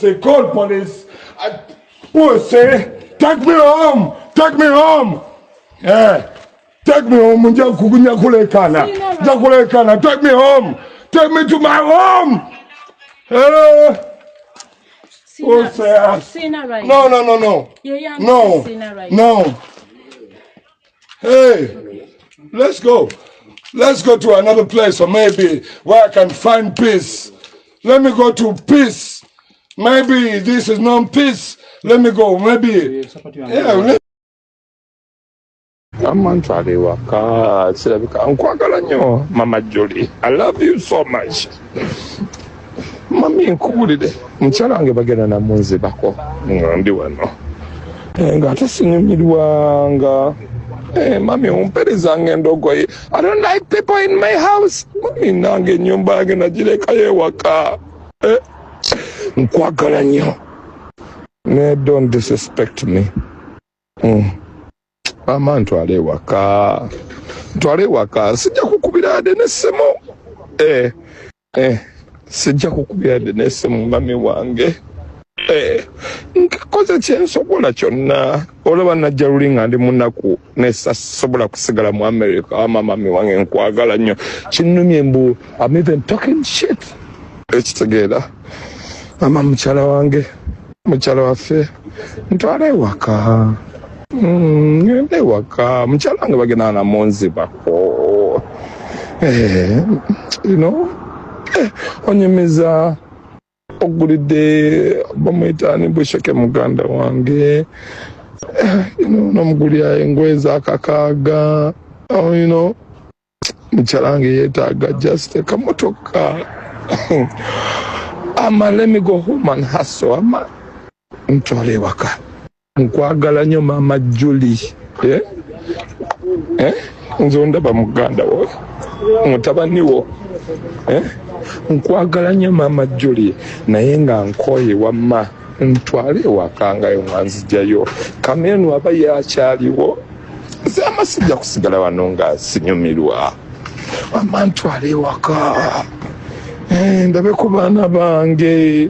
Pussy, call police. Pussy, take me home. Take me home. Yeah. Take me home. Nja kukunya kulekana. Nja kulekana. Take me home. Take me to my home. Hello. Pussy. Sina right. No, no, no, no. Yeah, No. Sina right. No. Hey, let's go. Let's go to another place or maybe where I can find peace. Let me go to peace. Maybe this is not peace. Let me go. Maybe. Yeah. Mama, ntwala ewaka. Kirabika nkwagala nnyo, Mama Julie. I love you so much, mami. Nkubulire, mukyala wange bagenda namunzibako nga ndi wano. Eh, ng'ate sinyumirwanga. Eh, mami, omperezanga endogoyi. I don't like people in my house, mami. Nange ennyumba yange nagirekayo ewaka. Eh, nkwagala nnyo ne don't disrespect me. Mama, ntwale ewaka, ntwale ewaka. Sijja kukubira yadde n'essimu. Eh, eh, sijja kukubira yadde n'essimu, mami wange. Eh, nkoze kyensobola kyonna. Olaba najja luli nga ndi munaku, nesasobola kusigala mu America. Ama mami wange, nkwagala nnyo. Kinnumye mbu I'm even talking shit. Ekitegeera, mama, mukyala wange, mukyala waffe, ntwala ewaka. Ngende ewaka. Mukyala wange bagenda namunzibako. Eh, eh, onyumiza ogulidde bamuyitaani busheke muganda wange. Eh, nomugulira engoye zakakaaga. Oh, mukyala wange yeetaaga just akamotoka. Ama, let me go home and hustle. Ama, ntwala ewaka. Nkwagala nnyo, Mama Julie. Eh? Eh? Nze ondaba muganda wo, mutabani wo. Eh? Nkwagala nnyo, Mama Julie, naye nga nkooye. Wamma ntwale ewaka ngayo nga nzijayo kamenu aba yakyaliwo. Nze ama sijja kusigala wano nga sinyumirwa. Wamma ntwale ewaka. Eh, ndabe ku baana bange.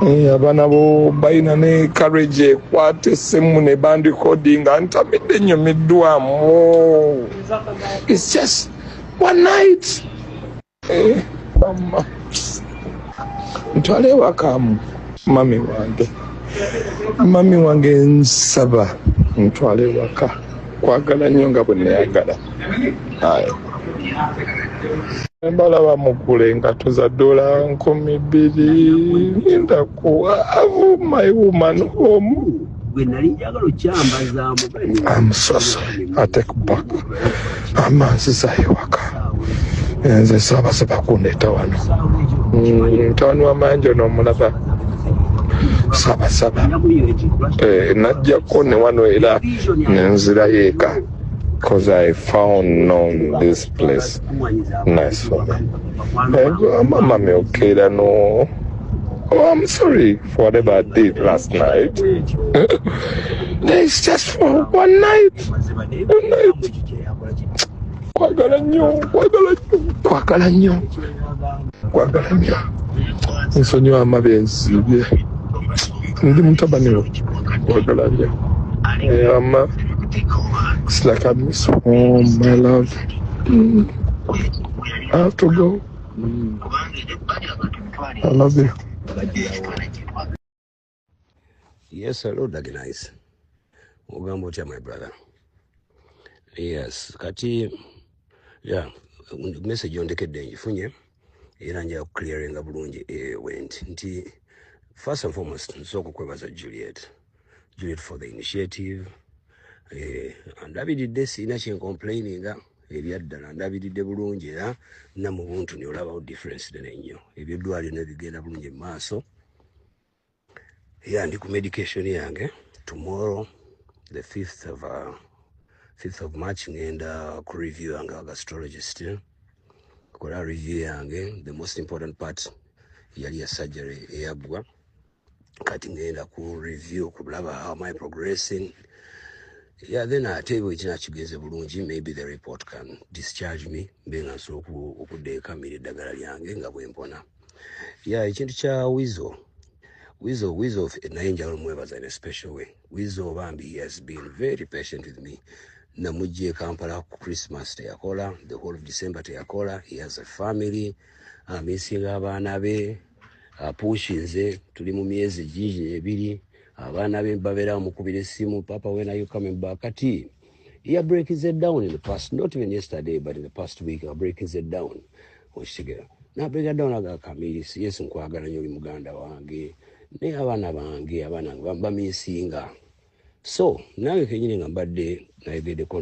Eh, abaana bo balina ne courage ekwata essimu ne bandikodinga. Ntamidde, nyumiddwamu. It's just one night. Eh, mama, ntwale ewakamu. Mami wange, mami wange, nsaba ntwale ewaka. Kwagala nnyo nga bwe neyagala. Aye, balaba mugula engato za dola 2000. Nindakuwa ave my woman home. Gwe nali njagala okyambazaamu. I'm so sorry. I take back. Amanzizayo ewaka. Nze saabasaba kundeeta wano. Mutabani wa Mayanja n'omulaba sabasaba. Eh, najjako ne wano era nenzirayo eka because I found known this place nice for me. Eh, mama okeera no. Oh, I'm sorry for whatever I did last night. It's just for one night. One night. Kwagala nnyo, kwagala nnyo, kwagala nnyo, kwagala nnyo. Nsonyiwa amabi ensibye. Ndi mutabani wo. Kwagala nnyo. Eh, ama, it's like I miss home, my love. I have to go. I love you. Yes, hello, Daddy Nice. Ogamba otya, my brother? Yes, kati yeah, message ondekedde ngifunye era nja kuclearinga bulungi. Eh, went nti first and foremost nsooka okwebaza Juliet, Juliet for the initiative. Eh, andabiridde, sirina kyencomplaininga ebyaddala. Ndabiridde bulungi era namubuntu ni olabawo difference ddene nnyo. Ebyeddwaliro nebigenda bulungi mu maaso. Yeah, ndi ku medication yange. Tomorrow, the 5th of March, ngenda ku review yange wa gastrologist, kola review yange. The most important part yali ya surgery eyaggwa. Kati ngenda ku review kulaba how am I progressing. Yeah, then ate bwe kina kigenze bulungi, maybe the report can discharge me, mbe nga nsobola okudda eka mmira eddagala lyange nga bwe mpona. Yeah, ekintu kya Wizo. Weasel, Weasel naye njagala omwebaza in a special way. Weasel bambi, he has been very patient with me. Namujja e Kampala ku Christmas, teyakola, the whole of December teyakola. He has a family, amisinga abaana be, apushinze. Tuli mu myezi gingi 2, abaana be babeera bamukubira essimu, "Papa, when are you coming back?" Kati he breaks it down in the past, not even yesterday, but in the past week, he breaks it down. Okitegeera? Nabreaka down aga Kamiri, yes, nkwagala nnyo, oli muganda wange, naye abaana bange, abaana bange bamisinga. So nange kenyini nga mbadde nayogeddeko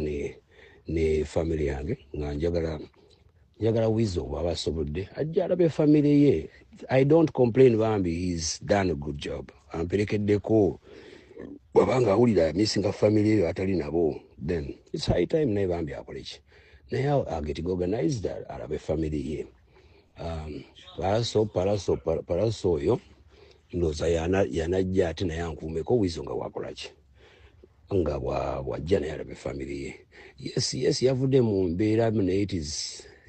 ne family yange nga njagala Weasel bw'aba asobodde ajja alabe family ye. I don't complain, bambi, he's done a good job, amperekeddeko. Bw'abanga awulira missinga family eyo atali nabo, then it's high time naye bambi akole ki, naye aget organized alabe family ye. Pallaso oyo ndowooza yanajja ate naye ankuumeko Weasel nga bwakola ki, nga bwajja naye alabe family ye. Yes, yavudde mu mbeera, naye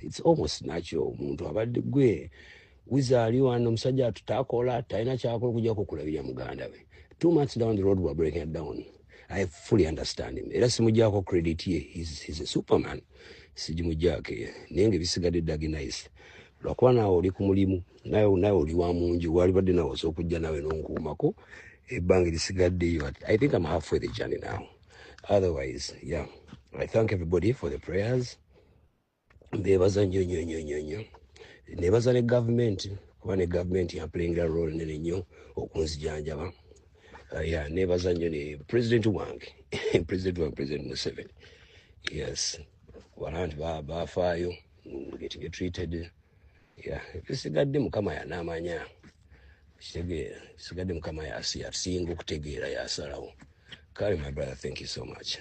it's almost natural. Omuntu abadde gwe Weasel ali wano, omusajja atutakola, talina kyakola okujjako okulabirira muganda we. 2 months down the road, we're breaking it down. I fully understand him, era simujjako credit ye. He's a superman, sigimujjako, naye nga ebisigadde, Dagi Nice, lwakuba naawe oli ku mulimu, nawe oli wa munju, walibadde nawe osobola okujja nawe n'onkuumako ebbanga erisigaddeyo. I think I'm halfway the journey now. Otherwise, yeah, I thank everybody for the prayers. Mbeebaza nnyo nnyo nnyo nnyo nnyo. Nebaza ne gavumenti, kuba ne gavumenti yaplayinga role nene nnyo okunzijanjaba. Yeah, nebaza nnyo ne president wange, president Museveni. Yes, wala nti bafaayo getting treated. Yeah, ebisigadde Mukama yanaamanya. Kitegeera, bisigadde Mukama yasinga okutegeera, yasalawo. Kale, my brother, thank you so much.